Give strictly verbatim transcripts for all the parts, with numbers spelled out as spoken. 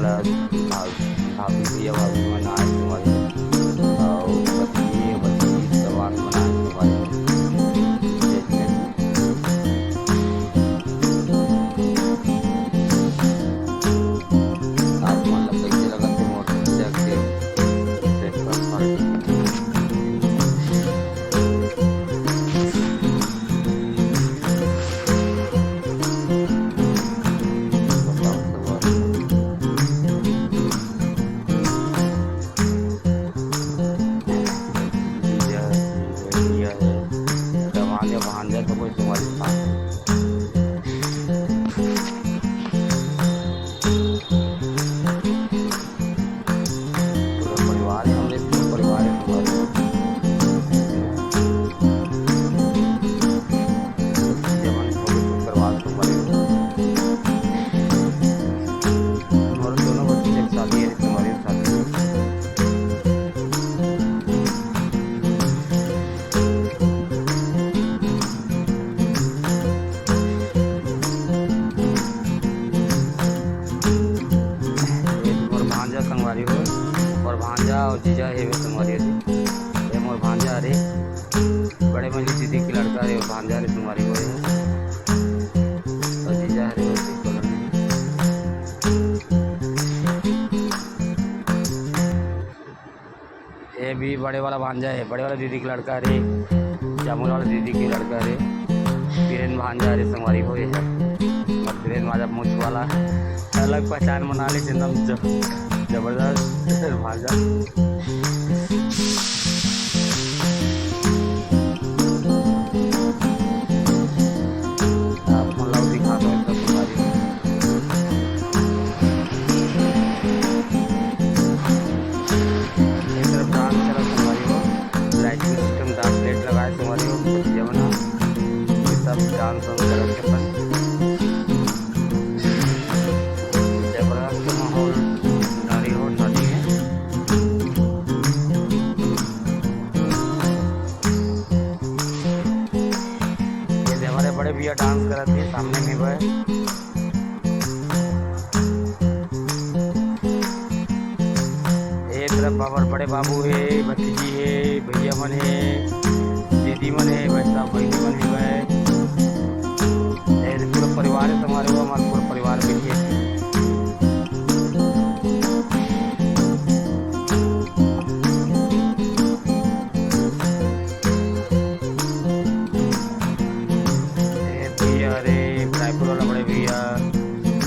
भाभी, भैया भाभी मन आए तुम्हारे, और पति, पति, जवान मन आए तुम्हारे। आप मन ला कैसे लगत हे मोर भतीजा के freshers party? बताओ तो बात। जीजा, भैया हे, दमाद या भांजा तो कोई तुम्हारे साथ। पूरा परिवार हे, हमरे पूरा परिवार हे तुम्हारे। जवन छोटे छोटे परिवार तुम्हारे। और दोनों बच्चे एक शादी हे तुम्हारे साथ। ये मोर भांजा संगवारी हो, मोर भांजा और जीजा हे संगवारी हो। ये मोर भांजा हरे, बड़े वाली दीदी के लड़का हरे, भांजा हरे संगवारी हो। और जीजा हरे, ये भी बड़े वाला भांजा हे, बड़े वाला दीदी के लड़का हरे, जामुन वाला दीदी के लड़का हरे, बीरेन भांजा हरे संगवारी हो। ये हे मोर बीरेन भांजा, मूछ वाला, अलग पहचान बना ले, एकदम जब-, जबरदस्त भांजा। आप मन ला दिखा दो, एकदम भारी। ये तरफ dance करत संगवारी हो, lighting system, dance light लगाए संगवारी हो, बढ़िया बना। ये सब dance वांस करत हे अपन। जबरदस्त माहौल, नारी हो शादी में। ये दे हमारे बड़े भैया dance करत हे सामने में भाई। ये तरफ बाबर बड़े बाबू हे, भतीजी हे, भैया मन हे, दीदी मन हे, भाई साहब, बहिनी मन हे भाई। ये पूरा परिवार हे, तुम्हारे वो हमारा पूरा परिवार बैठे हे। ए भैया, अरे, रायपुर वाला बड़े भैया,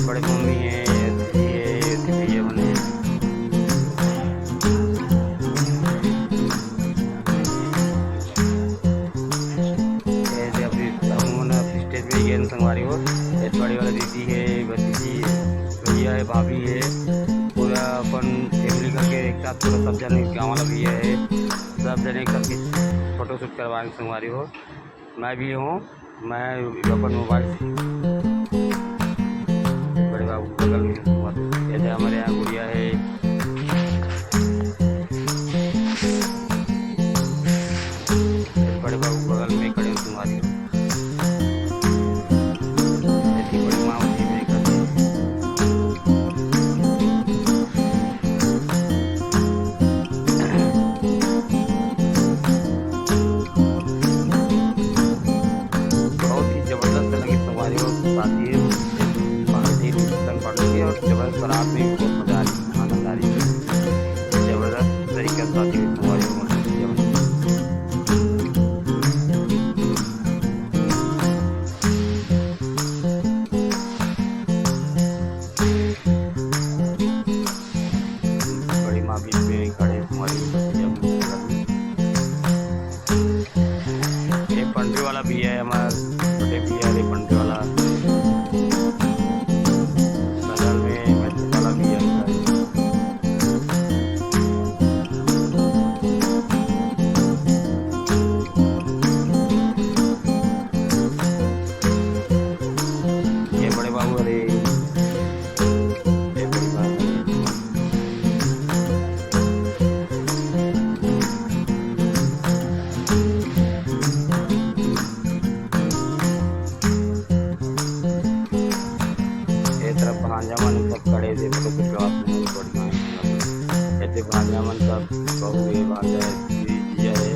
बड़े मम्मी हे, ये, ये भैया बने। ये दे अभी हम मन stage पे गेन संगवारी हो, ये बड़ी वाला दीदी हे, भतीजी हे, भैया हे, भाभी हे, पूरा अपन family करके एक साथ पूरा सब जने गाँव वाला भैया हे, सब जने एक साथ photo shoot करवाएंगे संगवारी हो। मैं भी हूँ, मैं अपन mobile से बड़े बाबू के बगल में हूँ। ये दे हमारे यहाँ गुड़िया हे, बड़े बाबू के बगल में खड़े हो तुम्हारी। ऐसी बड़ी माँ होती है मेरे घर में। बहुत ही जबरदस्त लगी तुम्हारी और साथी पार्टी, संग पार्टी और जबरदस्त रात में बहुत मजा आ रही, आनंद आ रही है। जबरदस्त तरीके से साथी तुम्हारी और बड़ी माँ बीच में खड़े तुम्हारी। ये पंडरी वाला भी है हमारा, छोटे भी है, ये पंडरी वाला। बगल में मैं वाला भी है। ये बड़े बाबू, अरे, ये बड़ी बात है। के बात नहीं, बढ़िया है। ऐसे भांजा मन सब, बहू है, भांजा है, जी, जिया है,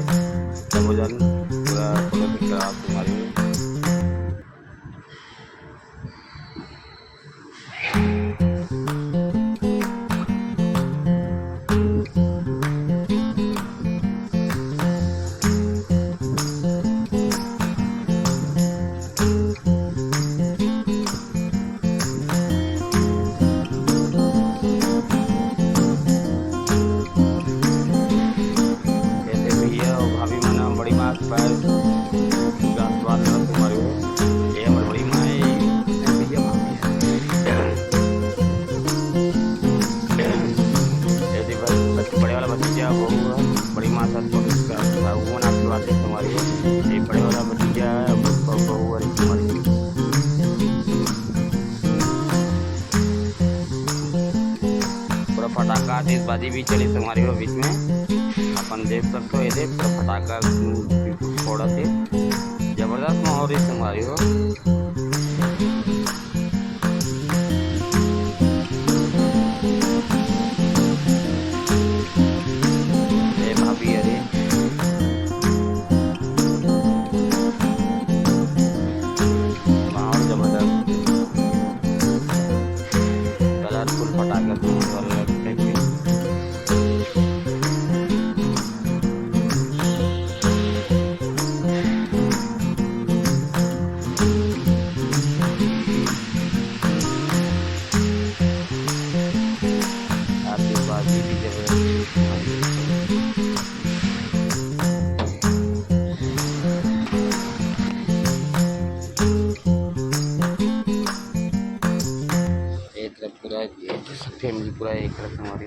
सबो जन पूरा फोटो खींच के आप तुम्हारी। ऐसे भैया और भाभी मन बड़ी माँ के पैर का आशीर्वाद लेना तुम्हारे हो। ये हमारी बड़ी माँ है, ये भैया भाभी है। ऐसे बस, बस बड़े वाला भतीजा, बहू है, बड़ी माँ साथ में उसका, वो ना आशीर्वाद लेना तुम्हारे हो। ये बड़े वाला भतीजा है, बहू है तुम्हारी। पूरा फटाका, आतिशबाजी भी चली संगवारी हो बीच में। अपन देख सकते हो, ये देख, पूरा फटाका, उम, फोड़त हे। जबरदस्त माहौल हे संगवारी हो। ए भाभी, अरे। माहौल जबरदस्त। कलरफुल फटाके से माहौल अलग टाइप के। आतिशबाजी भी जबरदस्त। एक तरफ पूरा, ये फैमिली पूरा एक तरफ हमारी।